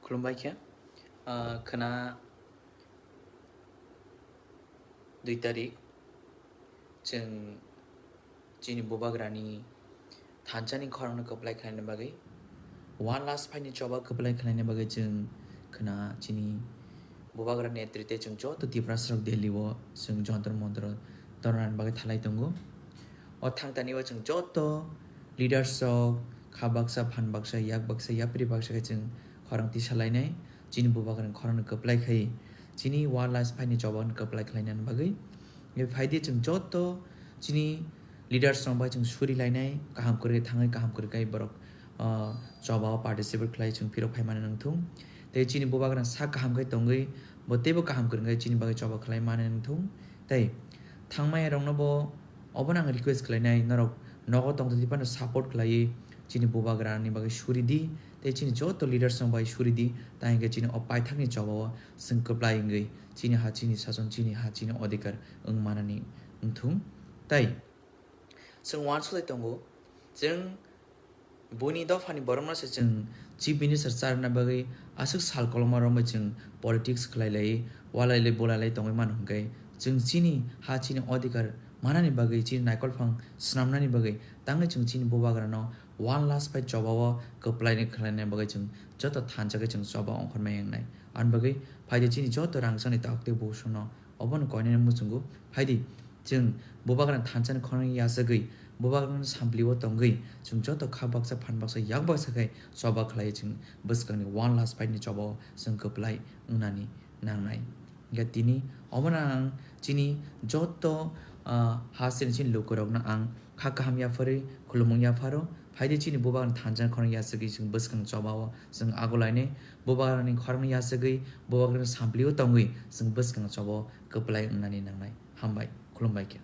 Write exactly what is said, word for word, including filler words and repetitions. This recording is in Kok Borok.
Khulumbai khe, ah, khwna dui tarik chwng chini bubagrani thansa ni khorang no kwplai khlaina bagwi, one last fight ni choba kwplai khlaina bagwi chwng khwna chini bubagra netrite chwng joto Tiprasa rok Delhi o chwng Jantar Mantar o torna ni bagwi thalai tongo. O thangtani o chwng joto leaders rok kha baksa, phan baksa, yak baksa, yapri baksa khe chwng khorang tisa lainai, chini bubagrani khorang no kwplai khai, chini one last fight ni choba no kwplai khlaina bagwi. Phaidi chwng joto chini leaders rok bai chwng suri lainai, kaham kwrwi thangwi, kaham kwrwi khai borok, ah, choba o participate khlai chwng phirok phai mani nangthung. Tei chini bubagrani sak kaham khai tongwi bo teibo kaham kwrwi khai chini bagwi choba khlai mani nangthung. Tei thangmaya rokno bo obono ang request khlainai, norok nogo tongthondi phano support khlaiwi chini bubagrani bagwi suri di, tei chini joto leaders rok bai suri di, tei hwnkhe chini o paithakni choba o chwng kwplai wngwi chini ha, chini sason, chini ha, chini odhikar wng manani wngthung. Tei chwng uansukwi tongo, chwng buini dophani borokno se chwng Chief Minister charwna bagwi aswk sal koloma romwi chwng politics khlai lai, walai lai, bolai lai tongwi mano hwnkhe, chwng chini ha, chini odhikar manani bagwi, chini naikolphang swnamnani bagwi tangwi chwng chini bubagrano one last fight choba o kwplai khlaina bagwi chwng joto thansa khe chwng choba ongkhormai wngnai. Ani bagwi phaidi chini joto rangchakni takhuk tei bukhuk songno obono koinani muchungo phaidi, chwng bubagrani thansa ni khorang yachagwi, bubagrani sampli o tongwi, chwng joto kha baksa, phan baksa, yak baksa khai choba khlai chwng bwskangni one last fight ni choba o chwng kwplai wngnani nangnai. Hwnkhe tini omono ang chini joto, ah, hasteni chini lukurokno ang kha kaham yapharwi khulumung yapharo. Phaidi chini bubagrani thansa ni khorang yachagwi chwng bwskang choba o chwng agulainai, bubagrani khorang yachagwi, bubagrani sampli o tongwi chwng bwskang choba o kwplai wngnani nangnai. Hambai, khulumbai khe.